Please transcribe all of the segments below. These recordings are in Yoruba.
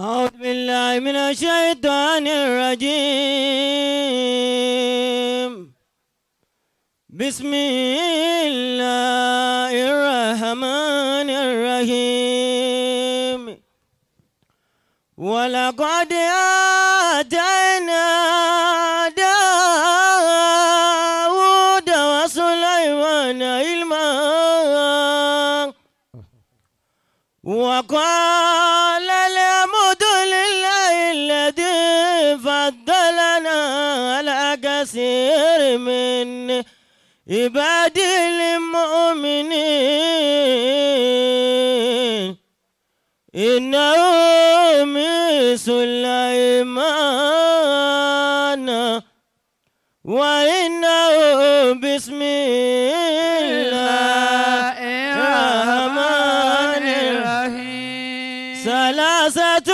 أعوذ بالله من الشيطان الرجيم. بسم الله الرحمن الرحيم. ولقد آتينا داود وسليمان علما وقال الحمد لله الذي فضلنا على كثير من عباده المؤمنين إنه من سليمان وإنه بسم الله الرحمن الرحيم. ثلاثة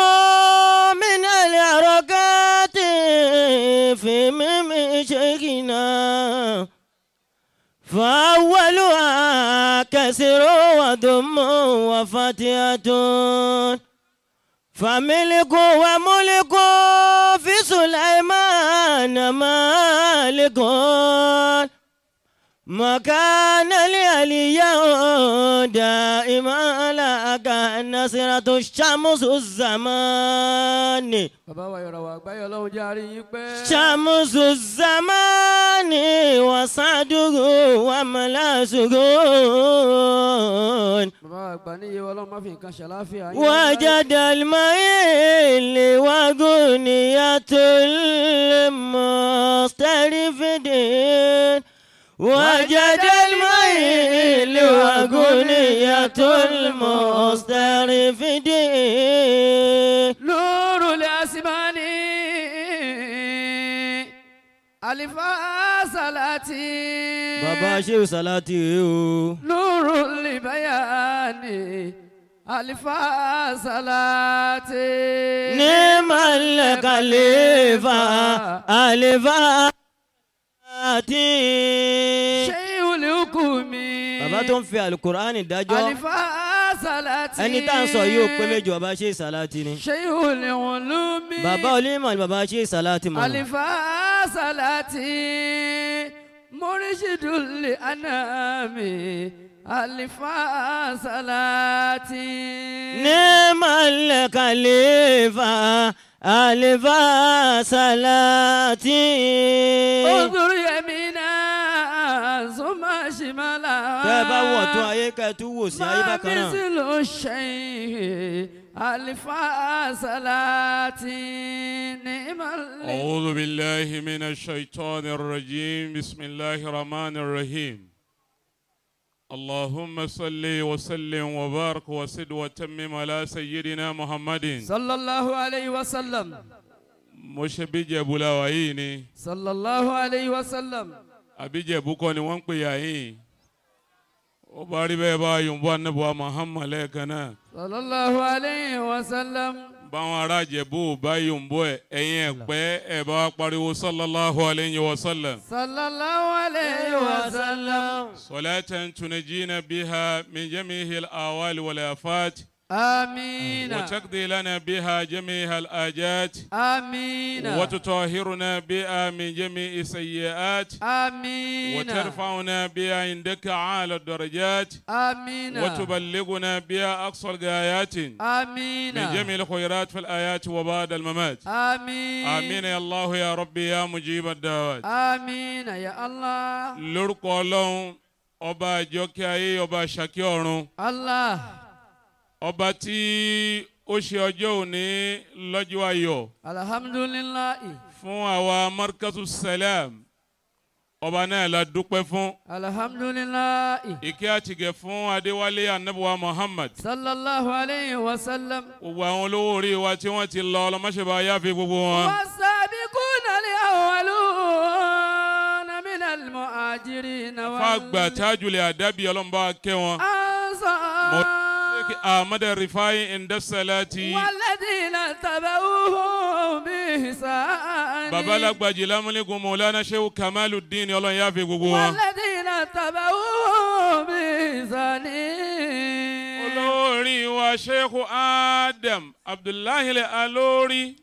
من الحركات في ميم شيخنا فأولها كسر وضم وفتحة فملك وملك في سليمان مالك مكان لعلي دائما لك نصرة الشمس الزمان شمس الزمان وصعده وملاسه وجد الميل وغنية المسترفدين وجد الميل وغنية المسترفدين. نور الأسمان ألف صلاتي بابا شيخ صلاتي نور البيان ألف صلاتي نعم الخليفة ألف شيء الحكومي. Bàbá tó ń fi alukur'ani dájọ́ Alifa salati. Ẹni tá à ń sọ yóò pé méjì bàbá ṣe salati ni. Shaykhul ulumi. Bàbá onímọ̀ ni bàbá ṣe salati mọ̀. Alifa salati. Murshidul anami. Alifa salati. Ni'mal khalifa. Alifa salati. Unzur yamina summa shimala. Tẹ́ bá wọ̀ tún ayé kẹ́ tún wò sí ayé bákan náà. Ma mithlu shay'i alifa salati ni'mal. A'udhu billahi minash shaitanir rajim. Bismillahir rahmanir rahim. اللهم صل وسلم وبارك وسد وتمم على سيدنا محمد صلى الله عليه وسلم. Mo ṣe bí Ìjẹ̀bú la wà yìí ni. صلى الله عليه وسلم. Àbí Ìjẹ̀bú kọ́ ni wọ́n ń pè yà yìí. Ó bá rí bẹ́ẹ̀ bá yòǹbó anábọ̀ Muhammad lẹ́ẹ̀kan náà. صلى الله عليه وسلم. Báwọn ará Ìjẹ̀bú bá yòǹbó ẹ̀ ẹ̀yin ẹ̀pẹ́ ẹ̀ bá wa pariwo sallallahu alayhi wa sallam. صلى الله عليه وسلم. صلاة تنجينا بها من جميع الأهوال والآفات. آمين. وتقضي لنا بها جميع الآجات. آمين. وتطهرنا بها من جميع السيئات. آمين. وترفعنا بها عندك أعلى الدرجات. آمين. وتبلغنا بها أقصى الغايات. آمين. من جميع الخيرات في الآيات وبعد الممات. آمين. آمين يا الله يا ربي يا مجيب الدعوات. آمين يا الله. Lórúkọ Ọlọ́run ọba àjọkẹ́ ayé ọba àṣàkẹ́ ọ̀run. Allah. Ọba tí ó ṣe ọjọ́ òní lọ́jọ́ ayọ̀. Alhamdulillahi. Fún àwa Markazu Salam ọba náà la dúpẹ́ fún. Alhamdulillahi. Ìkẹ́ àtìgẹ̀ fún Adéwálé Anabuwa Muhammad. Sallallahu alayhi wa sallam. Gbogbo àwọn olówó orí wa tí wọ́n ti lọ ọlọ́mọṣẹ́bà yáfi gbogbo wọn. Was-sabiquna al-awwaluna minal muhajirina. Fàgbà tájúlẹ̀ àdábì ọlọ́mọba kẹ́ wọn. Ahmad Rifai inda salati. Walladhina tabauhum biihsan. Baba Lagbaji lámúlẹ́gùn Mọ̀lánà Shehu Kamaluddin Ọlọ́run yá fi gbogbo wọn. Walladhina tabauhum biihsan. Olórí wa wa Sheikh Adam Abdullahi Alori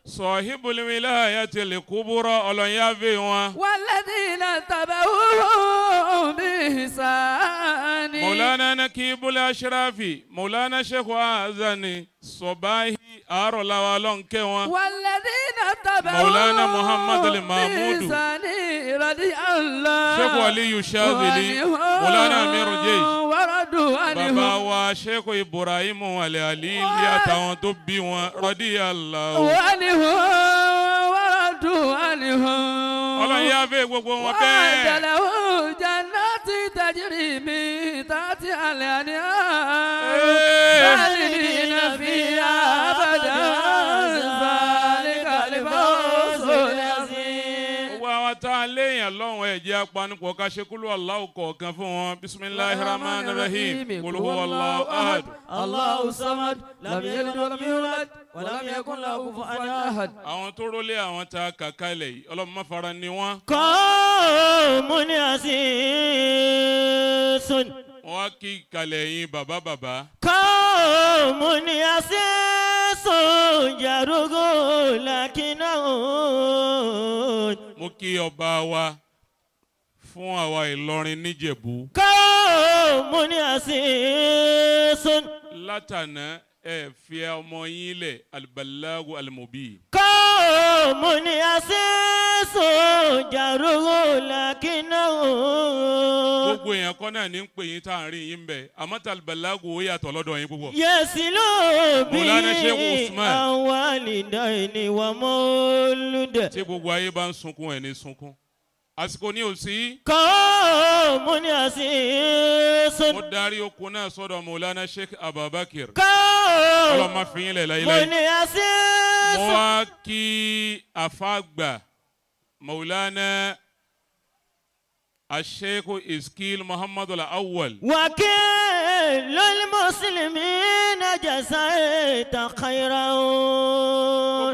sahibul wilayatil kubra ọlọ́yàfẹ́ wọn. والذين تبعوهم بإحسان. Maulana Nakibul Ashrafi Maulana Sheikh Azani Sobahi Arolawa lọ́nkẹ́ wọn. والذين تبعوهم Maulana Muhammad al-Mahmudu. بإحسان رضي الله Sheikh Aliyu Shazili Maulana Amiru Jeish. ورضوا عنهم. Bàbá wa Sheikh Ibrahim Al-Alili àtàwọn tó bí wọn radiyallahu. عنهم ورضوا عنهم. Ọlọ́run yá fẹ́ gbogbo wọn وأعد bẹ́ẹ̀. لهم جنات تجري من تحتها الأنهار خالدين فيها أبدا ذلك الفوز العظيم. Gbogbo àwọn tá a léèyàn lọ́hùn ẹ̀ jẹ́ apanupọ̀ ká ṣe kúlú Allahu kọ̀ọ̀kan fún wọn. Bisimilahi rahman rahim. Qul huwa Allahu ahad. الله الصمد لم يلد ولم يولد ولم يكن له كفوا أحد. Àwọn tó rólé àwọn tá a kà kalẹ̀ yìí Ọlọ́run má fara ni wọ́n. قوم عزيز. Wọ́n wá kí kalẹ̀ yín bàbá bàbá. قوم عزيز يرجو لكنه. Mo kí ọba wa fún àwa Ìlọrin níjẹ̀bú. قوم عزيز. Látànà ẹ fi ọmọ yín lẹ̀ alibalagu alimobi. قوم عزيز يرجو لكنه. Gbogbo èèyàn kọ́ náà ní ń pè yín tá à ń rí yín bẹ̀ àmọ́ tí alibalagu ó yàtọ̀ lọ́dọ̀ yín púpọ̀. يصل Maulana به Sheikh Usman. عن والدين ومولد. Tí gbogbo ayé bá ń sunkún ẹ̀ ní sunkún. Àsìkò ní òsì. قوم عزيز. Mo darí okun náà sọ́dọ̀ Maulana Sheikh Abubakar. قوم Ọlọ́run má fi yín lẹ̀ láyéláyé. عزيز. Mo wá kí àfàgbà Maulana Sheikh Iskil Muhammadu Al-Awwal. وكل المسلمين جزيت خيرا.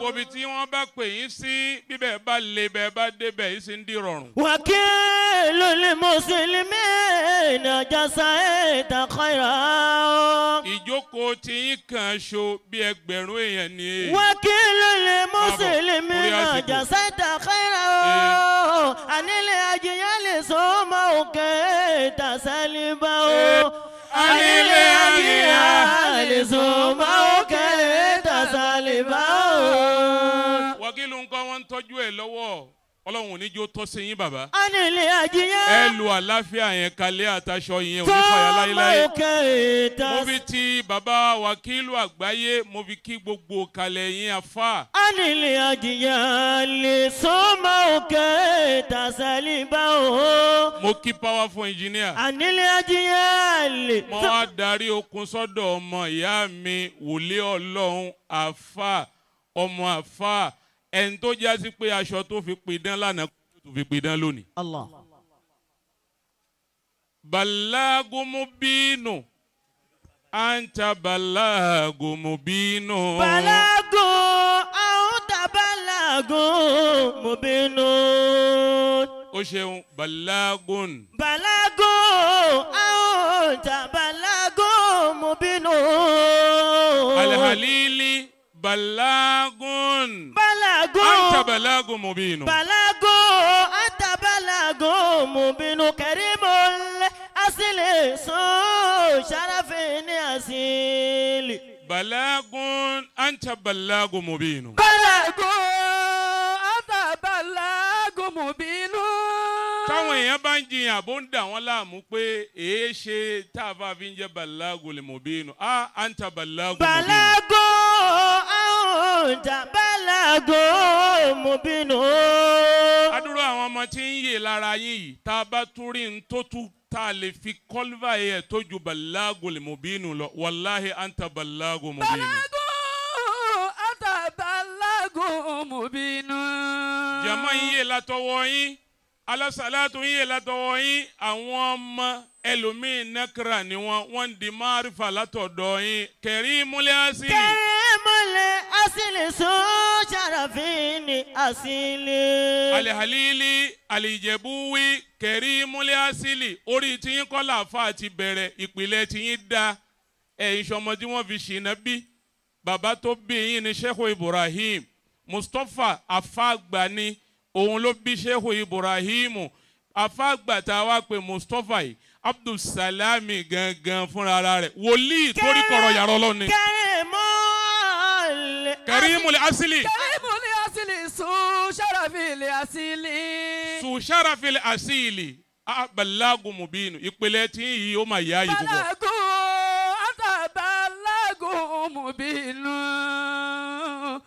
Gbogbo ibi tí wọ́n bá pè yín sí bíbẹ̀ bá le bẹ́ẹ̀ bá débẹ̀ yín sì ń dìrọ̀rùn. وكل المسلمين جزيت خيرا. Ìjókòó tí yín kàn ṣo bí ẹgbẹ̀rún èèyàn ni èyí. وكل المسلمين orí àsìkò. جزيت خيرا. عن الأجيال صومك تسلبا. عن الأجيال صومك تسلبا. Wákìlù ńkọ́ wọ́n ń tọ́jú ẹ̀ lọ́wọ́ Ọlọ́run ò ní jó tọ́ sí yín bàbá. عن Ẹ الأجيال lu àláfíà yẹn kalẹ̀ àtàṣọ yẹn ò ní fàyà láéláé. صومك Mo fi تسلبا. ti bàbá wákìlù àgbáyé mo fi kí gbogbo kalẹ̀ yín afá. عن الأجيال صومك تسلبا. Mo kí powerful engineer. عن الأجيال Mo wá darí okun sọ́dọ̀ ọmọ ìyá mi wòlé Ọlọ́run àfà ọmọ àfà ẹni tó jásí pé aṣọ tó fi pidán lánàá tó fi pidán lónìí. الله. Balagumubinu anta balagumubinu. بلاغ أو تبلاغ مبين. Ó ṣeun balagun. بلاغ أو تبلاغ مبين. Alhalili balagun. بلاغ Anta balagumubinu. بلاغ أنت بلاغ مبين كريم الأصل سو شرف أصيل. Balagun anta balagumubinu. بلاغ أنت بلاغ مبين. Táwọn èèyàn bá ń jiyàn àbó ń dà wọ́n láàmú pé èé ṣe tá a bá fi ń jẹ́ balagul mubinu. A anta balagumubinu. بلاغ أنت بلاغ مبين. Adúrò àwọn ọmọ tí ń yè lára yín yìí tá a bá tún rí n tó tún tá a lè fi kọ́lífà yẹ tó ju balagul mubinu lọ wàláhi anta balagul mubinu. بلاغ أنت بلاغ مبين. Jàmá ń yè látọwọ́ yín alásàlátù ń yè látọwọ́ yín àwọn ọmọ ẹlòmíín nẹ́kìrà ni wọ́n wọ́n ń di márífà látọ̀dọ̀ yín kẹrí múlẹ̀ àṣírí. كريم الأصل سو شرف أصيل. Alihalili alijebuwi kẹrí múlẹ̀ àṣírí orí tiyín kọ́ làáfà ti bẹ̀rẹ̀ ìpìlẹ̀ tiyín da Ẹ̀yin sọmọ tí wọ́n fi ṣìnà bí. Bàbá tó bí yín ni Sheikh Ibrahim. Mustapha afáàgbà ni òun ló bí Sheikh Ibrahim. Afáàgbà tá a wá pé Mustapha yìí Abdulsalami gangan fúnra rẹ̀. Wòlíì torí kọ̀rọ̀ yàrá Ọlọ́run ni. Karimul asili. Karimul asili su sharafil asili. Su sharafil asili. Balagu mubinu. Ìpìlẹ̀ tí yìí ó máa yá yìí púpọ̀. Balagu ata balagu mubinu.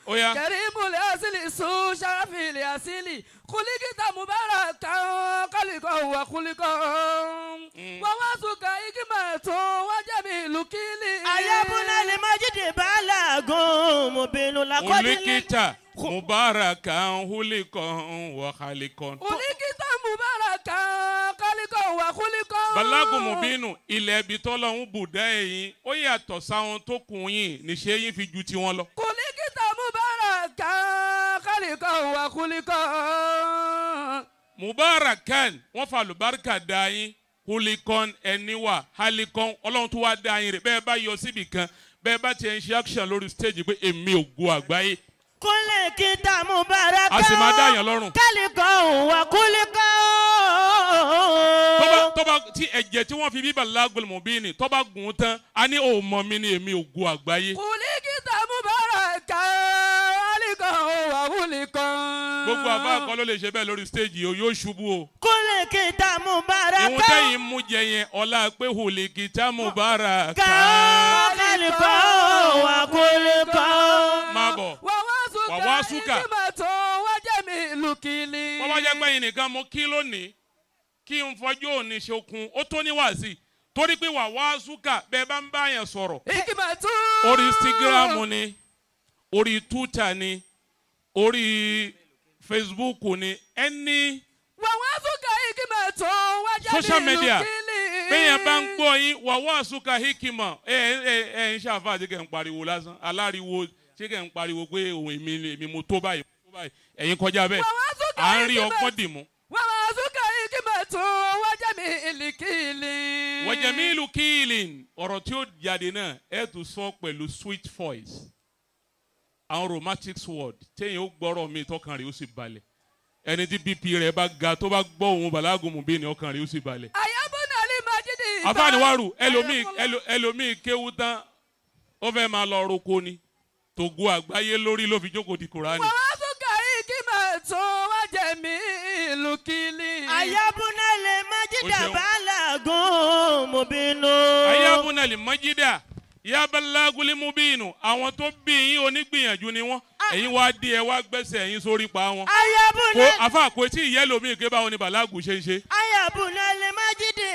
Ó yá. Karimul asili su sharafil asili. Khuliqta mubarakan khaliqan wa khuliqan. Wa wasuka hikmatun wa jamilu kili. Ayabuna limajidi balagu mubinu laqad. Khuliqta mubarakan khuliqan wa khaliqan. Khuliqta mubarakan khaliqan wa khuliqan. Balagu mubinu ilẹ̀ ibi tọ́lọ́hún bùdá ẹ̀yìn ó yàtọ̀ sáwọn tó kù yín níṣẹ́ yín fi ju tiwọn lọ. Khuliqta mubarakan khaliqan wa khuliqan. Mubarakan wọ́n fa àlùbáríkà dá yín khuliqan ẹni wà halikon ọlọ́run tó wá dá yín rè bẹ́ẹ̀ bá yọ síbì kan bẹ́ẹ̀ bá tiẹ̀ ń ṣe action lórí stage pé èmi ògo àgbáyé. Khuliqta mubarakan. A sì máa dá yàn lọ́rùn. Khaliqan wa khuliqan. Tọ́ba tí ẹ̀jẹ̀ tí wọ́n fi bí Balagul Mubini tọ́ba gùn ún tán a ní òmò mi ní èmi ògo àgbáyé. Khuliqta mubarakan khaliqan wa khuliqan. Gbogbo àbá àkọ́ ló lè ṣe bẹ́ẹ̀ lórí stage yìí o yóò ṣubú o. Khuliqta mubarakan. Ìwọ̀n tẹ́yìn mú jẹ yẹn ọlá pé khuliqta mubarakan. Khaliqan wa khuliqan. Má bọ̀. Wa wasuka hikmatun wa jamilu kili. Wọ́n bá jẹ́ pé ẹnìkan mo kí lónìí kí n fọjú òní ṣokun ó tó ní wàásì torí pé wà wasuka bẹ́ẹ̀ bá ń bá yẹn sọ̀rọ̀. Hikmatun. Orí Instagram ni orí Twitter ni orí Facebook ni ẹni. Wà wasuka hikmatun wa jamilu kili. Social media bẹ́ẹ̀ bá ń gbọ́ yín wà wasuka hikima ẹ ẹ ẹ ń ṣàfà àti kẹ̀ ń pariwo lásán aláriwo ṣé kẹ̀ ń pariwo pé òun èmi mo tó báyìí ẹ̀yin kọjá bẹ́ẹ̀ à ń rí ọgbọ́n dìmú. Wa wasuka hikmatun wa jamilu kili. Wa jamilu kili ọ̀rọ̀ tí ó jáde náà ẹ̀ tún sọ pẹ̀lú sweet voice àwọn romantic word téèyàn ó gbọ́rọ̀ mi tọkàn rẹ̀ ó sì balẹ̀ ẹni tí BP rẹ̀ bá ga tó bá gbọ́ òun Balagu Mubini ọkàn rẹ̀ ó sì balẹ̀. Ayabuna limajidi. Àfààní ẹlòmíì kéwú tán ó fẹ́ máa lọ roko ni tògo àgbáyé lórí ló fi jókòó di Kùránì. Wa wasuka hikmatun wa jamilu kili. Ayabuna limajida Balagu Mubinu. Ayabuna limajida ya Balagul Mubinu àwọn tó bí yín onígbìyànjú ni wọ́n ẹ̀yin wá dé ẹ wá gbẹ́sẹ̀ ẹ̀yin sórí pa wọn. Ayabuna kò àfa kò tí ìyá ẹlòmíì ké báwo ni Balagu ṣe ń ṣe. Ayabuna limajidi.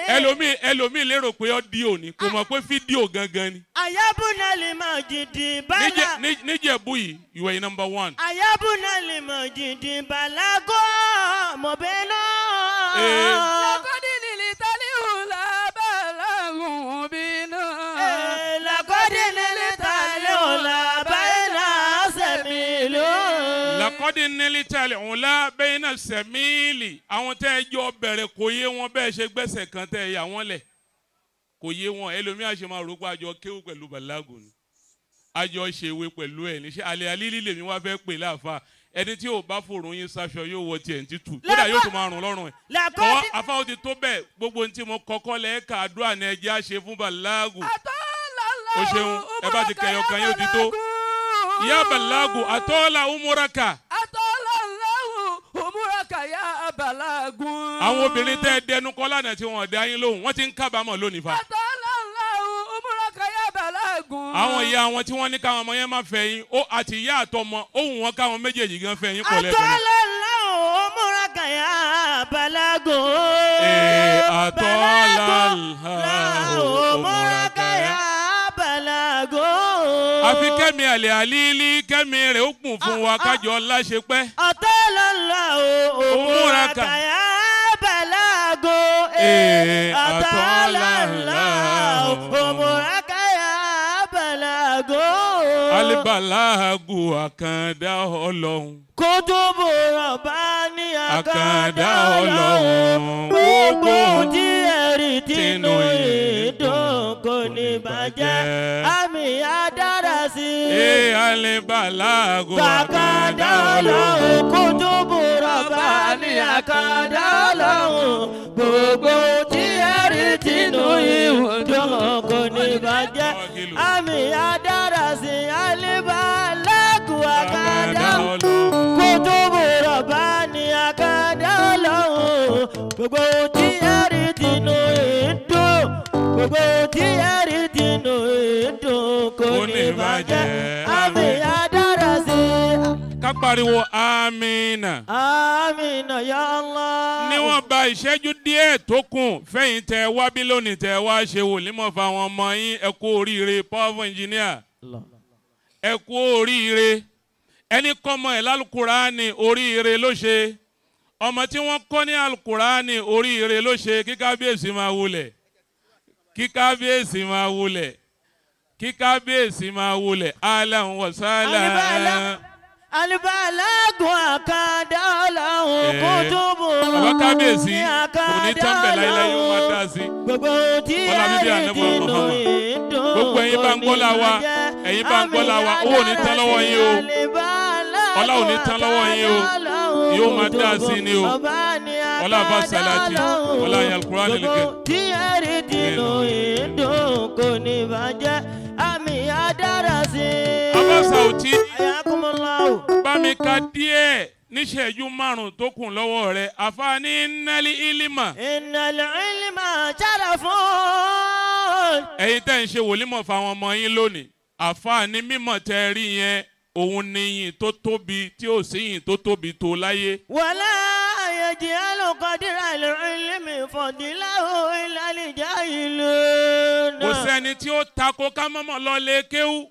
Ẹlòmíì lérò pé ó di òní kò mọ̀ pé fídíò gangan ni. Ayabuna limajidi bala. Níjẹ̀bú yìí you were number one. Ayabuna limajidi Balagu Mubinu. Laqad niltal ula Balagu Mubinu. Laqad niltal ula bayna samilu. Laqad niltal ula bayna samili. Àwọn tẹ́ ẹ jọ bẹ̀rẹ̀ kò yé wọn bẹ́ẹ̀ ṣe gbẹ́sẹ̀ kan tẹ́ ẹ yà wọ́n lẹ̀ kò yé wọn ẹlòmíà ṣe máa rò pé àjọ kéwù pẹ̀lú Balagu ni àjọ ṣèwé pẹ̀lú ẹ̀ níṣẹ́ àlẹ́ alílí lèmi wá fẹ́ pè láàfa ẹni tí ò bá fòrùn yín sáṣọ yóò wọ tiẹ̀ ní títù kódà yóò tún máa rùn lọ́rùn ẹ̀ kọ́ afáwọn ti tó bẹ́ẹ̀ gbogbo ní tí mo kọ́kọ́ lẹ́ ká àdúrà ní ẹjẹ́ á ṣe fún Balagu o ṣeun ẹ bá ti kẹyọ kan yóò ti tó ìyá Balagu àtọ́lá umuraka. Àtọ́lá umuraka ya Balagu. Àwọn obìnrin tẹ́ ẹ dẹnu kọ́ lánàá tí wọ́n dá yín lóhùn wọ́n ti ń kábàámọ̀ lónìí fa. Àtọ́lá umuraka ya Balagu. Àwọn ìyá wọn tí wọ́n ní káwọn ọmọ yẹn má fẹ́ yín ó àti ìyá àtọmọ ó wù wọ́n káwọn méjèèjì gan fẹ́ yín pọ̀ lẹ́ẹ̀kan. Àtọ́lá umuraka ya Balagu. Àtọ́lá umuraka ya Balagu. Àfi kẹ́mi àlè àlílí kẹ́mi rẹ̀ ó kùn fún wa kájọ láṣepẹ́. Àtọ́lá umuraka ya Balagu. Àtọ́lá umuraka ya Balagu. Alibalagu àkàndá Ọlọ́run. Kutubu Rabbani àkàndá Ọlọ́run. Gbogbo tí ẹ̀rí tinú ìdùn kò ní bàjẹ́. Àmì adára sí. Ee alibalagu àkàndá Ọlọ́run. Kutubu Rabbani àkàndá Ọlọ́run. Gbogbo tí ẹ̀rí tinú ìdùn kò ní bàjẹ́. Àmì adára sí. Alibalagu àkàndá Ọlọ́run. Kutubu Rabbani àkàndá Ọlọ́run. Gbogbo tí ẹ̀rí tinú ìdùn. Gbogbo tí ẹ̀rí tinú ìdùn kò ní bàjẹ́. Àmì adára sí. Ká pariwo amina. Amina ya Allah. Níwọ̀n ba ìṣẹ́jú díẹ̀ tó kù fẹ̀yìn tẹ wá bí lónìí tẹ wá ṣe wòlímọ̀ fáwọn ọmọ yín, ẹ kú oríire powerful engineer. Ẹ kú oríire. Ẹni kọ́mọ ẹ̀ lálùkùránì oríire ló ṣe. Ọmọ tí wọ́n kọ́ ní alùkùránì oríire ló ṣe. Kí kábíyèsí máa wulẹ̀. Kí kábíyèsí máa wulẹ̀. Kí kábíyèsí máa wulẹ̀. Ahlan wa sahlan. Alibalagu àkàndá Ọlọ́run. Kutubu Bàbá kábíyèsí àkàndá kò ní tán bẹ̀ láíláí, yóò máa dá sí. Gbogbo tí Ọlá bíbí ẹ̀rí ànábì tinú Muhammad. ìdùn Gbogbo ẹ̀yin bá ń gbọ́ la wa, ẹ̀yin bá ń gbọ́ la wa, owó ò ní tán lọ́wọ́ yín o. Ọlá ò ní tán lọ́wọ́ yín o. Yóò máa dá sí ni o. Ọlá bá sàlátì, ọlá yẹn Al-Qur'an lè kẹ́. Tí ẹ̀rí tinú ìdùn kò ní bàjẹ́. Àmì adára sí. Bàbá Sàùtí Ayakumullahu. bá mi ka díẹ̀ níṣẹ́jú márùn-ún tó kù lọ́wọ́ rẹ̀. Àfààní nálí ìlímà. Innal ilma sharafun. Ẹ̀yin tẹ́ ń ṣe wòlímọ̀ fáwọn ọmọ yín lónìí. Àfààní mímọ̀ tẹ́ rí yẹn, òun ni yìn tó tóbi tí ò sí yìn tó tóbi tó láyé. Wala yaj'alu qadra al-ilmi fadlahu illa al-jahilun. Kò sẹ́ni tí ó tako ká mọ́mọ́ lọ lé kéwú.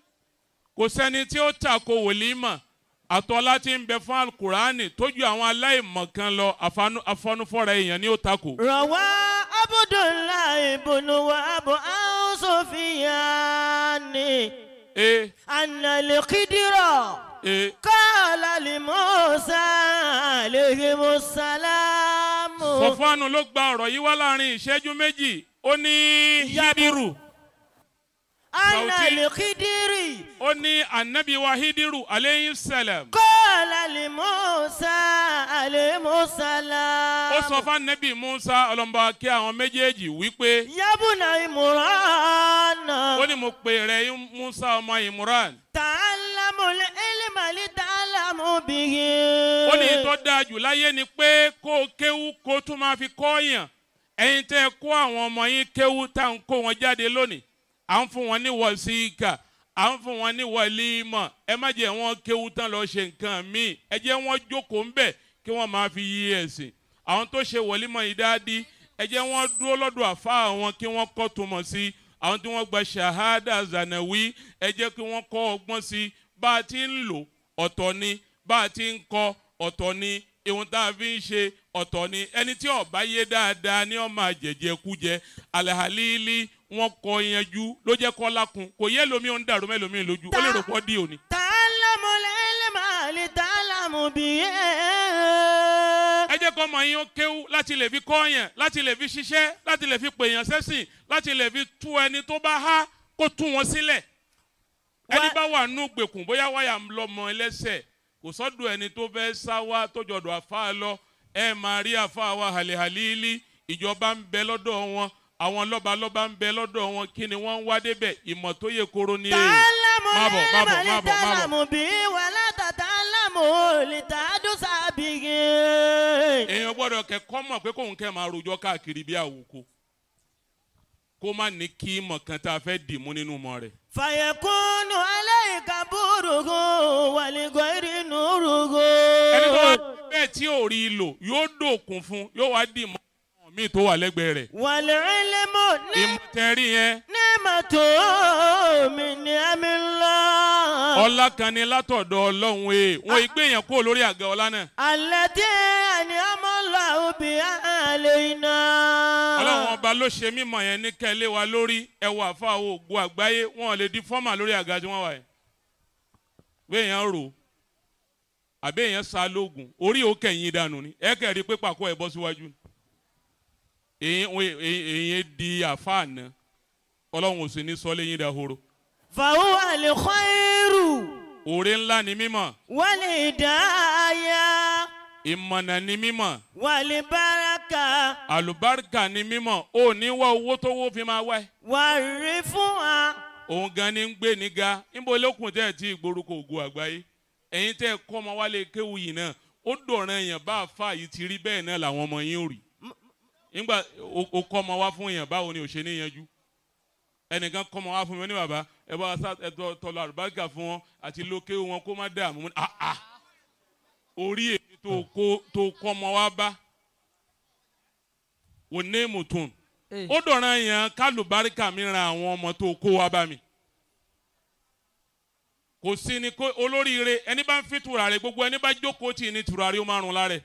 Kò sẹ́ni tí ó tako wòlímọ̀. Àtọ́lá tí ń bẹ fún Alukurani tójú àwọn aláìmọ̀ kan lọ, afọnufọ́ra èèyàn ni ó tako. Rawa Abdullahi ibn Wahab an Sufyani anna al-Khidra qala li Musa alayhi salam. Sọfánù ló gba ọ̀rọ̀ yìí wá láàrin ìṣẹ́jú méjì. Ó ní Hidiru. Anna al-Khidri. Ó ní Anabi wa Hidiru aleyhi salam. Qala li Musa alayhi salam. Ó sọ fún Anabi Musa ọlọ́mọba kí àwọn méjèèjì wípé. Yabuna Imran. Ó ní mo pè rẹ Musa ọmọ Imran. Ta'allamul ilma li ta'lamu bihi. Ó ní tó dáa jù láyé ni pé kó o kéwú kó o tún máa fi kọ́ yàn. Ẹ̀yin tẹ́ ẹ kó àwọn ọmọ yín kéwú tá à ń kó wọn jáde lónìí. À ń fún wọn ní wọ̀síkà, à ń fún wọn ní wọ̀límọ̀. Ẹ má jẹ́ wọn kéwú tán lọ ṣe nǹkan míì. Ẹ jẹ́ wọn jókòó ń bẹ̀ kí wọ́n máa fi yí ẹ̀sìn. Àwọn tó ṣe wọ̀límọ̀ yìí dáadí, ẹ jẹ́ wọn dúró lọ́dọ̀ àfáà wọn kí wọ́n kọ́ túmọ̀ sí. Àwọn tí wọ́n gba ṣahada zanawi, ẹ jẹ́ kí wọ́n kọ́ ọgbọ́n sí. Bá a ti ń lò ọ̀tọ̀ ni, bá a ti ń kọ́ ọ̀tọ̀ ni, ìhun tá a fi ń ṣe ọ̀tọ̀ ni. Ẹni tí ó bá yé dáadáa ni ó máa jẹ̀jẹ̀ kú jẹ. Alhalili wọn kọ yanjú ló jẹ́ kọ́ lákun. Kò yẹ lómi ó ń dàrú mẹ́lòmíì lójú. Ó lè rò pọ́ dí òní. Ta'allamul ilma li ta'lamu bihi. Ẹ jẹ́ kọ́ ọmọ yín ó kéwú láti lè fi kọ́ yẹn, láti lè fi ṣiṣẹ́, láti lè fi pèèyàn sẹ́sìn, láti lè fi tú ẹni tó bá há kó tú wọn sílẹ̀. Ẹni bá wà nú gbèkùn bóyá wáyà ń lọ́mọ ẹlẹ́sẹ̀ kò sọ́dọ̀ ẹni tó fẹ́ sá wá tó jọ̀dọ̀ àfáà lọ. Ẹ máa rí àfáà wa hàlìhàlìlì, ìjọba ń bẹ lọ́dọ̀ wọn, àwọn lọ́balọ́ba ń bẹ lọ́dọ̀ wọn, kí ni wọ́n ń wá débẹ̀? Ìmọ̀ tó yẹ kóró ni. Ta'allamul ilma li ta'lamu bihi wala ta'lamu li ta'dusa bihi. Èèyàn gbọ́dọ̀ kẹ́kọ̀ọ́ mọ̀ pé kóun kẹ́ máa rojọ́ káàkiri bí àwòkọ. Kó má ní kí ìmọ̀ kan tá a fẹ́ dì mú nínú mọ́ rẹ̀. Fayakunu alayka buruhu wa li ghayri nuruhu. Ẹni tó wá bẹ́ẹ̀ tí ò rí i lò yóò dòkun fún, yóò wá dì mọ́ àwọn míì tó wà lẹ́gbẹ̀ẹ́ rẹ̀. Wal-ilmu ìmọ̀tẹ́rì yẹn. ni'matun min ni'amillah. Ọlá kan ni látọ̀dọ̀ Ọlọ́run ee wọn ìgbé yẹn kúrò lórí àga ọlá náà. Allati an'ama Allahu biha alayna. Ọlọ́run ọba ló ṣe mímọ̀ yẹn ní kẹ́lé wa lórí ẹwà fáwọn ògo àgbáyé wọn lè di fọ́mà lórí àga tí wọ́n wà yẹn. Béèyàn rò àbí èèyàn sá lóògùn orí òkè yín dànù ni ẹ kẹ́ rí pé pàkó ẹ̀ bọ́ síwájú ni. Èyí di àfáà náà Ọlọ́run ò sì ní sọ léyìn dahoro. Fahuwa al-khairu. Oore ńlá ni mímọ̀. Wal-hidaya. Ìmọ̀nà ni mímọ̀. Wal-baraka. Àlùbáríkà ni mímọ̀. Ó ní wá owó tó wó fi máa wá ẹ. Wal-rifu'a. Òun gan ni ń gbé ní ga. Níbo lókun tẹ́ ẹ̀ tí ìgbórúkọ ògo àgbáyé. Ẹ̀yin tẹ́ ẹ kọ́ ọmọ wálé kéwù yìí náà. Ó dọ̀ràn èèyàn bá àfa yìí ti rí bẹ́ẹ̀ náà làwọn ọmọ yín ò rí. Nígbà o kọ́ ọmọ wá fún èèyàn báwo ni ò ṣe ní yanjú. Ẹnìkan kọ́ ọmọ wá fún mi ní bàbá ẹ bá tọlọ àlùbáríkà fún wọn àti lókè wọn kó má dààmú. Orí èmi tó kọ́ ọmọ wá bá wò ní mùtún. Ó dọ̀ràn yẹn kálùbáríkà mi ran àwọn ọmọ tó kó wá bá mi. Kò sí ni kó olóríire ẹni bá ń fi tùràrí gbogbo ẹni bá jókòó tì ní tùràrí ó márùn lára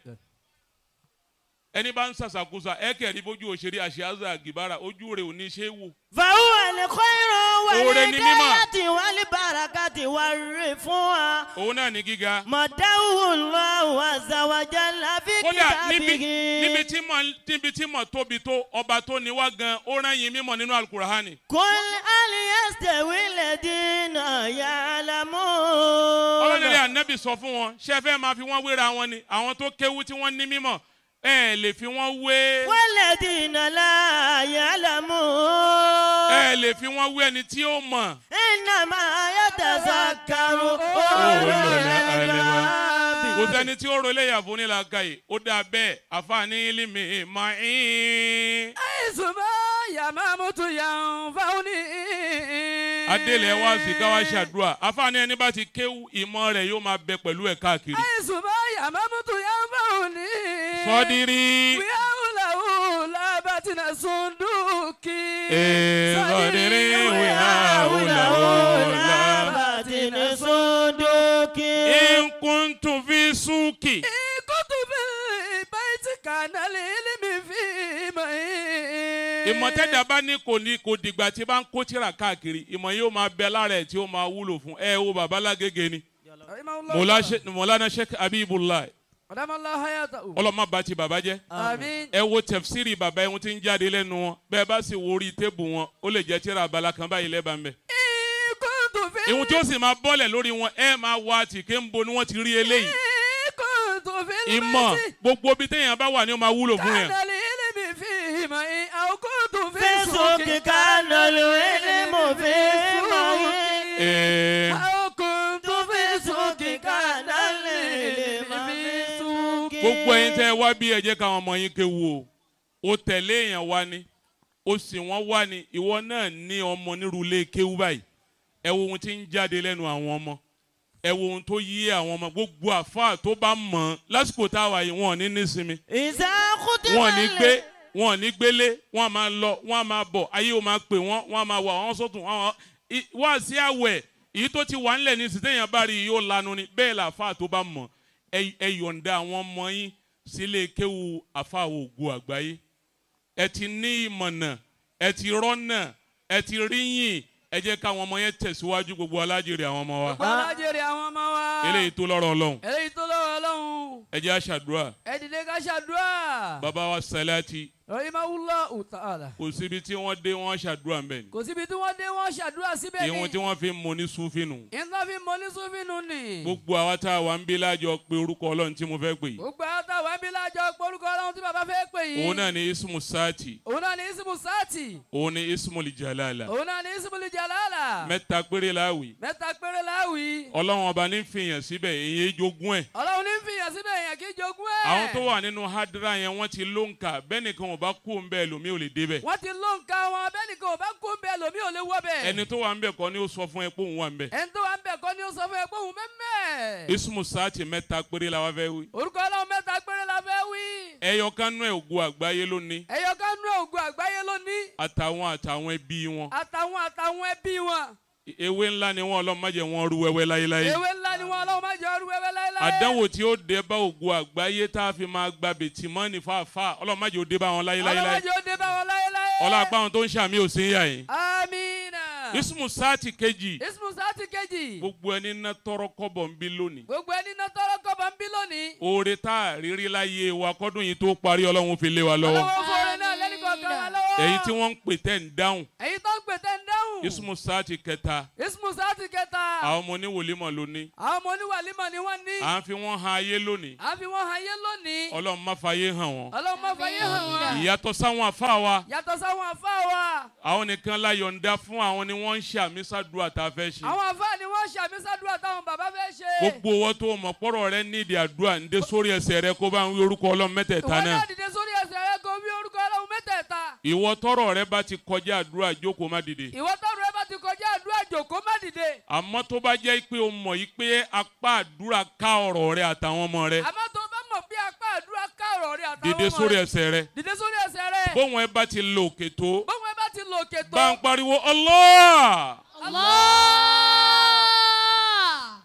ẹni bá ń sàṣàkóso ẹ kẹrí bójú òṣèré àṣìáṣà àgìbára ojú rẹ ò ní ṣe é wò. Fahuwa al-khairu wal-hidayati wal-barakati war-rifu'a. Òun náà ní gíga. Madahu Allahu azza wa jalla fi kitabihi. Kódà níbi tí mọ̀ tóbi tó ọba tó ní wá gan ó rán yín mímọ̀ nínú Al-Qur'ani. Qul hal yastawi alladhina ya'lamun. Ọlọ́run Ànábì sọ fún wọn ṣé ẹ fẹ́ máa fi wọ́n wéra wọn ni àwọn tó kéwú tí wọ́n ní mímọ̀ ẹ lè fi wọ́n wé. Walladhina la ya'lamun. Ẹ lè fi wọ́n wé ẹni tí ó mọ̀. Innama yatazakkaru ulul albab. Kò sẹ́ni tí ó ro léyà fún ní làákàyè ó dáa bẹ́ẹ̀ àfààní ilmi ma'in. Àìsùnmọ́ yàmámútu yanfa'uni. Adélẹ̀ wá sí ká wá ṣàdúrà àfààní ẹni bá ti kéwú ìmọ̀ rẹ̀ yóò máa bẹ pẹ̀lú ẹ̀ káàkiri. Àìsùnmọ́ yàmámútu yanfa'uni. Sọ́dírí. Wíyáwùláwù lábàtìnà sunduki. Sọ́dírí wíyáwùláwù lábàtìnà sunduki. In kuntu fi suki. In kuntu fi baiti kana lilmi fi mai. Ìmọ̀tẹ́dà bá ní kò ní kò dìgbà tí bá ń kó tírà káàkiri ìmọ̀ yóò máa bẹ lára ẹ̀ tí ó máa wúlò fún ẹ wo bàbá Lágége ni. Mọ̀lánà Sheikh Habibullah. Ọlọ́mọ bá ti bàbá jẹ́. Ẹ wo tẹ̀fsírì bàbá ẹ̀hún tí ń jáde lẹ́nu wọn bẹ́ẹ̀ bá sì wo orí tébù wọn ó lè jẹ́ tírà abala kan báyìí lẹ́bàá ń bẹ̀. Ìhun tí ó sì máa bọ́lẹ̀ lórí wọn ẹ máa wá tìké ń bo ni wọ́n ti rí eléyìí. Ìmọ̀ gbogbo ibi téèyàn bá wà ni ó máa wúlò fún yẹn. Fisuki kana al-ilmu fi mai. Fisuki kana al-ilmu fi suki. Gbogbo ẹ̀yin tẹ́ wá bí ẹ jẹ́ káwọn ọmọ yín kéwu o ó tẹ̀lé èèyàn wá ni ó sì wọ́n wá ni ìwọ náà ní ọmọ nírúlé kéwu báyìí ẹ wo ohun tí ń jáde lẹ́nu àwọn ọmọ ẹ wo ohun tó yí àwọn ọmọ gbogbo àfáà tó bá mọ̀ lásìkò táwa yìí wọn ò ní nísinmi wọn ò ní gbé wọn ò ní gbélé wọn máa lọ wọn máa bọ̀ ayé ò máa pè wọn wọn máa wà wọn sọ̀tún wọn wá sí àwẹ̀ èyí tó ti wà ńlẹ̀ ní sìtẹ́yìn bá rí yóò lanu ni bẹ́ẹ̀ làáfáà tó bá mọ̀ ẹ yọ̀ǹda àwọn ọmọ yín sílé kéwu àfáà ògo àgbáyé ẹ ti ní ìmọ̀nà ẹ ti rọ́nà ẹ ti ríyìn ẹ jẹ́ káwọn ọmọ yẹn tẹ̀síwájú gbogbo alájèrè àwọn ọmọ wa. Gbogbo alájèrè àwọn ọmọ wa. Eléyìí tó lọ́rọ̀ Ọlọ́run. Eléyìí tó lọ́rọ̀ Ọlọ́run. Ẹ jẹ́ á ṣàdúrà. Ẹ dìde ká ṣàdúrà. Bàbá wa Sàlátì. Rahimahullahu ta'ala. Kò síbi tí wọ́n dé wọ́n ṣàdúrà ń bẹ̀ ni. Kò síbi tí wọ́n dé wọ́n ṣàdúrà síbẹ̀ ni. Ìwọ̀n tí wọ́n fi ń mọ ní súfì nù. Ìwọ̀n tí wọ́n fi ń mọ ní súfì nù ni. Gbogbo àwa tá a wà ń bí lájọ pé orúkọ Ọlọ́run tí mo fẹ́ pè yìí. Gbogbo àwa tá a wà ń bí lájọ pé orúkọ Ọlọ́run tí bàbá fẹ́ pè yìí. Òun náà ni ismu saati. Òun náà ni ismu saati. Òun ni ismu jalala. Òun náà ni ismu jalala. Mẹ́ta péré láwì. Mẹ́ta péré láwì. Ọlọ́run ọba ní fìyàn síbẹ̀ èyí jogún ẹ̀. Ọlọ́run ní fìyàn síbẹ̀ èyàn kì í jogún ẹ̀. Àwọn tó wà nínú hadra yẹn wọ́n ti lóǹkà bẹ́ẹ̀ nìkan ò bá kú ń bẹ́ẹ̀ lómi ò lè débẹ̀. Wọ́n ti lóǹkà wọn bẹ́ẹ̀ nìkan ò bá kú ń bẹ́ẹ̀ lómi ò lè wọ́ bẹ́ẹ̀. Ẹni tó wà ń bẹ̀ kọ́ ni ó sọ fún ẹ pé òun wà ń bẹ̀. Ẹni tó wà ń bẹ̀ kọ́ ni ó sọ fún ẹ pé òun mẹ́mẹ́. Ismu saati mẹ́ta péré la wá fẹ́ wí. Orúkọ Ọlọ́run mẹ́ta péré la fẹ́ wí. Ẹyọkan nú ẹ̀ ògo àgbáyé ló ní. Ẹyọkan nú ẹ̀ ògo àgbáyé ló ní. Àtàwọn ẹbí wọn. Àtàwọn ẹbí wọn. Ewé ńlá ni wọn, Ọlọ́run má jẹ́ wọn rú wẹ́wẹ́ láyéláyé. Ewé ńlá ni wọn, Ọlọ́run má jẹ́ rú wẹ́wẹ́ láyéláyé. Àdánwò tí ó dé bá ògo àgbáyé tá a fi máa gba bètì mọ́ni fáfá, Ọlọ́run má jẹ́ ó dé bá wọn láyéláyé. Ọlọ́run má jẹ́ ó dé bá wọn láyéláyé. Ọlá apá wọn tó ń ṣàmì ò sí yà yín. Amina. Ismu sáàtì kejì. Ismu sáàtì kejì. Gbogbo ẹni ná tọrọ kọ́bọ̀ ń bí lónìí. Gbogbo ẹni ná tọrọ kọ́bọ̀ ń bí lónìí. Oore tá a rírí láyé wa kọ́dún yìí tó parí, Ọlọ́run fi lé wa lọ́wọ́. Ọlọ́run fòrè náà lẹ́nu kọ̀ọ̀kan wa lọ́wọ́. Èyí tí wọ́n ń pè tẹ́ ń dáhùn. Èyí tó ń pè tẹ́ ń dáhùn. Ismu sáàtì kẹta. Ismu sáàtì kẹta. Àwọn ọmọ oníwòlímọ̀ ló ní. Àwọn ọmọ oníwàlímọ̀ ni wọ́n ní. À ń fi wọ́n han ayé lónìí. À ń fi wọ́n han ayé lónìí. Ọlọ́run má fàyè hàn wọ́n. Ọlọ́run má fàyè hàn wọ́n. Ìyàtọ̀ sáwọn àfáà wa. Yàtọ̀ sáwọn àfáà wa. Àwọn nìkan la yọ̀ǹda fún, àwọn ni wọ́n ń ṣe àmísàdúrà tá a fẹ́ ṣe. Àwọn àfáà ni wọ́n ṣe àmísàdúrà táwọn bàbá fẹ́ ṣe. Gbogbo owó tó mọ̀ pọ́rọ̀ rẹ nídìí àdúrà ń dé sórí ẹsẹ̀ rẹ kó bá ń wí orúkọ Ọlọ́run mẹ́tẹ̀ẹ̀ta náà. Ìwọ náà dìde sórí ẹsẹ̀ rẹ kó wí orúkọ Ọlọ́run mẹ́tẹ̀ẹ̀ta. Ìwọ tọ́rọ̀ rẹ bá ti kọjá àdúrà jókòó má dìde. Ìwọ tọ́rọ̀ rẹ bá ti kọjá àdúrà jókòó má dìde. Àmọ́ tó bá jẹ́ pé o mọ̀ yìí pé apá àdúrà ká ọ̀rọ̀ rẹ àtàwọn ọmọ rẹ. Àmọ́ tó bá mọ̀ pé apá àdúrà ká ọ̀rọ̀ rẹ àtàwọn ọmọ rẹ. Dìde sórí ẹsẹ̀ rẹ. Dìde sórí ẹsẹ̀ rẹ. Bóun ẹ bá ti lò òkè tó. Bóun ẹ bá ti lò òkè tó. Bá ń pariwo Allah. Allah.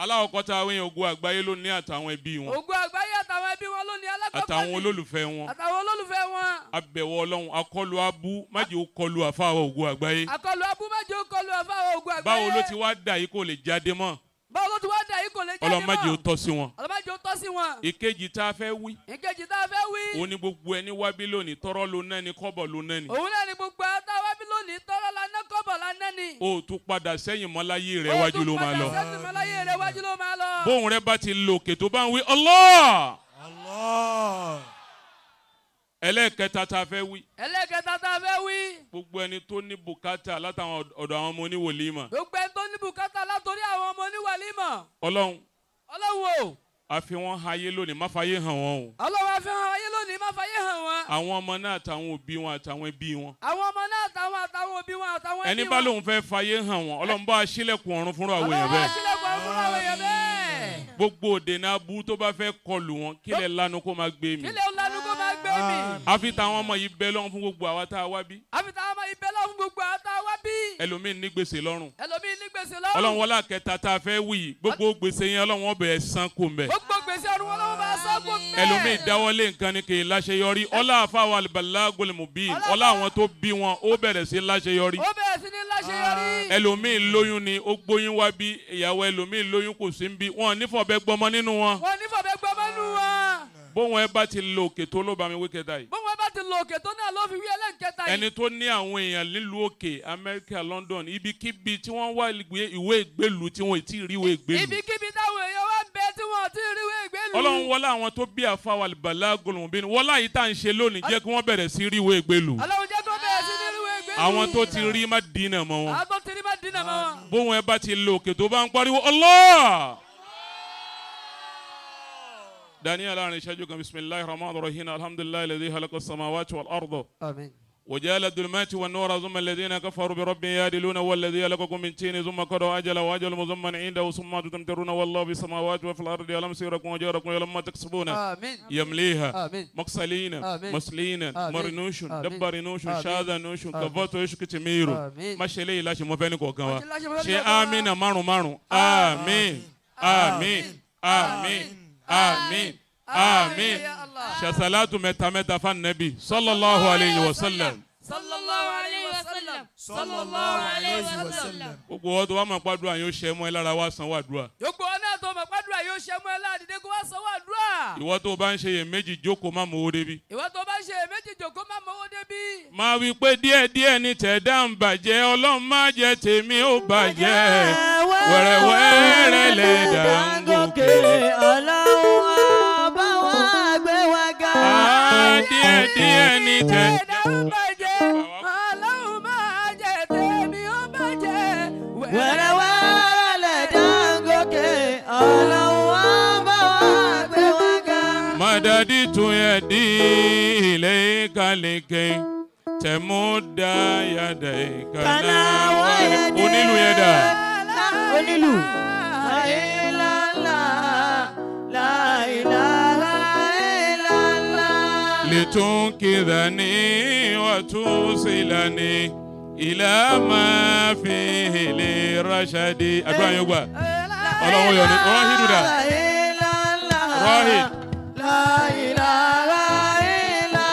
Aláwọ̀kọ́ tá a wéyàn ògo àgbáyé ló ní àtàwọn ẹbí wọn. Ògo àgbáyé àtàwọn ẹbí wọn ló ní alákọ̀ọ́kọ́ ní. Àtàwọn olólùfẹ́ wọn. Àtàwọn olólùfẹ́ wọn. Abẹ̀wọ̀ Ọlọ́run akọlù abú má jẹ́ ó kọlù àfáà ògo àgbáyé. Akọlù abú má jẹ́ ó kọlù àfáà ògo àgbáyé. Báwo ló ti wá dà yìí kò lè jáde mọ́. Báwo ló ti wá dà yìí kò lè jáde mọ́. Ọlọ́run má jẹ́ ó tọ́ sí wọn. Ọlọ́run má jẹ́ ó tọ́ sí wọn. Ìkejì tá a fẹ́ wí. Ìkejì tá a fẹ́ wí. Òun ni gbogbo ẹni wá bí lónìí tọ́rọ́ ló ná ni kọ́bọ̀ ló ná ni. Òun náà ni gbogbo ata wá bí lónìí tọ́rọ́ la ná kọ́bọ̀ la ná ni. O tún padà sẹ́yìn mọ́ láyé rẹ̀ wájú ló máa lọ. O tún padà sẹ́yìn mọ́ láyé rẹ̀ wájú ló máa lọ. Bóun rẹ bá ti lò òkè tó bá ń wí Allah. Allah. Ẹlẹ́ẹ̀kẹta tá a fẹ́ wí. Ẹlẹ́ẹ̀kẹta tá a fẹ́ wí. Gbogbo ẹni tó ní bùkátà látàwọn ọ̀dọ̀ àwọn ọmọ oníwòlímọ̀. Gbogbo ẹni tó ní bùkátà látòrí àwọn ọmọ oníwàlímọ̀. Ọlọ́run. Ọlọ́run o. A fi wọ́n hayé lónìí, má fàyè hàn wọ́n o. Ọlọ́run a fi hàn ayé lónìí, má fàyè hàn wọ́n. Àwọn ọmọ náà àtàwọn òbí wọn àtàwọn ẹbí wọn. Àwọn ọmọ náà àtàwọn òbí wọn àtàwọn ẹbí wọn. Ẹni bá lóun fẹ́ fàyè hàn wọ́n, Ọlọ́run bá ṣílẹ̀kùn ọ̀run fúnra àwọn èèyàn bẹ́ẹ̀. Ọlọ́run bá ṣílẹ̀kùn ọ̀run fúnra àwọn èèyàn bẹ́ẹ̀. Gbogbo òdènà abú tó bá fẹ́ kọlù wọn, kílẹ̀ lanu kó máa gbé mi. Kílẹ̀ lanu kó máa gbé mi. Àfi táwọn ọmọ yìí bẹ lọ́run fún gbogbo àwa tá a wá bí. Àfi táwọn ọmọ yìí bẹ lọ́run fún gbogbo àwa tá a wá bí. Ẹlòmíín ní gbèsè lọ́rùn. Ẹlòmíín ní gbèsè lọ́rùn. Ọlọ́run wọlé àkẹta tá a fẹ́ wí yìí, gbogbo gbèsè yẹn Ọlọ́run ọbẹ̀ san kò mbẹ̀. Gbogbo gbèsè ọ̀run Ọlọ́run bá san kò mbẹ̀. Ẹlòmíín dáwọ́lé nǹkan ni kì í láṣeyọrí. Ọlá àfàwọ̀ al-balagul mubin, ọlá àwọn tó bí wọn ó bẹ̀rẹ̀ sí láṣeyọrí. Ó bẹ̀rẹ̀ sí ní láṣeyọrí. Ẹlòmíín lóyún ni ó gbóyún wá bí, ìyàwó ẹlòmíín lóyún kò sí ń bí, wọn ní fọ̀bẹ gbọmọ nínú wọn. Wọn ní fọ̀bẹ gbọmọ nínú wọn. Bóun ẹ bá ti lo òkè tó ló bá mi wí kẹta yìí. Bóun ẹ bá ti lo òkè tó náà ló fi wí ẹlẹ́nkẹta yìí. Ẹni tó ní àwọn èèyàn nílùú òkè, Amẹ́ríkà, London, ibikíbi tí wọ́n wá ìwé ìgbélú tí wọ́n ti rí ìwé ìgbélú. Ibikíbi táwọn èèyàn wá ń bẹ tí wọ́n ti rí ìwé ìgbélú. Ọlọ́run wọlé àwọn tó bí àfàwà al-balagul mubin, wọlé àyí tá à ń ṣe lónìí jẹ́ kí wọ́n bẹ̀rẹ̀ sí rí ìwé ìgbélú. Ọlọ́run jẹ́ kó bẹ̀rẹ̀ sí ní rí ìwé ìgbélú. Àwọn tó ti rí má dínà mọ́ wọn. Àwọn tó ti rí má dínà mọ́ wọn. Bóun ẹ bá ti lo òkè tó bá ń pariwo Allah. Daniel láàrin ìṣẹ́jú kan, bisimilahi rahman rahim, alhamdulilayi alladhi khalaqa samawati wal arda. Àmín. وجعل الظلمات والنور ثم الذين كفروا بربهم يعدلون والذي خلقكم من طين ثم قضى أجلا وأجل مسمى عنده ثم تمترون والله في السماوات وفي الأرض يعلم سركم وجهركم يعلم ما تكسبون. آمين. يمليها. آمين. مقصلين. آمين. مسلين. آمين. مرنوش. آمين. دبرنوش. آمين. شاذنوش. آمين. كفوتوش كتميرو. آمين. má ṣe léyìí láṣẹ mọ́ fẹ́ ní kọ̀ọ̀kan wa. Ṣe ṣe àmín márùn márùn. Àmín. Àmín. Àmín. Àmín. Àmín. Ṣàṣàlátù mẹ́ta mẹ́ta fún Ànábì sallallahu alayhi wa sallam. Sallallahu alayhi wa sallam. Sallallahu alayhi wa sallam. Gbogbo ọdún wa máa pàdúrà yóò ṣe mọ́ ẹ lára wá sanwó àdúrà. Gbogbo ọ̀nà tó máa pàdúrà yóò ṣe mọ́ ẹ lára dìde kó wá sanwó àdúrà. Ìwọ tó bá ń ṣe iyèméjì jókòó má mowó débi. Ìwọ tó bá ń ṣe iyèméjì jókòó má mowó débi. Máa wí pé díẹ̀díẹ̀ ni tẹ̀dá ń bàjẹ́, Ọlọ́run má jẹ́ tèmi ó bàjẹ́. Wẹ̀rẹ̀wẹ̀rẹ̀ lẹ̀dá ń gòkè. Ọlọ́run ọba wa gbé wa ga. Díẹ̀díẹ̀ ni tẹ̀dá ń bàjẹ́, Ọlọ́run má jẹ́ tèmi ó bàjẹ́. Wẹ̀rẹ̀wẹ̀rẹ̀ lẹ̀dá ń gòkè. Ọlọ́run ọba wa gbé wa ga. Madadi tún yẹ di ilé kàlẹ́kẹ́ tẹ̀mú dá yàdá ìkànnà wáyé. Onílù yẹn dà. Onílù. Láìláìlá, láìláìlá. لتنقذني وتوصلني إلى ما فيه للرشد. Àdúrà yóò gbà. Ọlọ́run yọ̀ ní Rọ́hìdù dà. Rọ́hìd.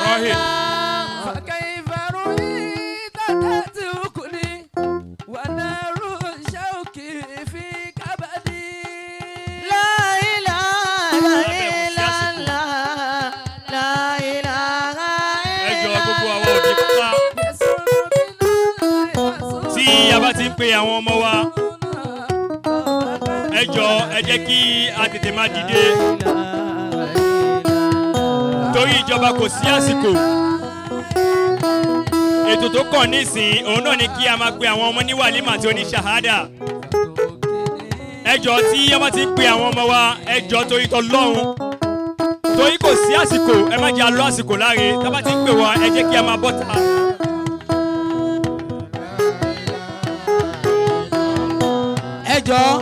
Rọ́hìd. فكيف رؤيت تتركني ونار شوكي في كبدي. لا إله إلا الله لا إله Ẹ jọ̀ọ́ gbogbo àwọn òbí pátá tí a bá ti ń pe àwọn ọmọ wa, ẹ jọ̀ọ́ ẹ jẹ́ kí a tètè máa dìde torí ìjọba kò sí àsìkò. Ètò tó kàn nísìnyí òun náà ni kí a máa pe àwọn ọmọ ní wàlímà àti oníṣàhádà. Ẹ jọ̀ọ́ tí a bá ti ń pe àwọn ọmọ wa, ẹ jọ̀ọ́ torí t'Ọlọ́run, torí kò sí àsìkò, ẹ má jẹ́ a lọ àsìkò láre. Tá a bá ti ń pè wá, ẹ jẹ́ kí a máa bọ́ta. Ẹ jọ̀ọ́.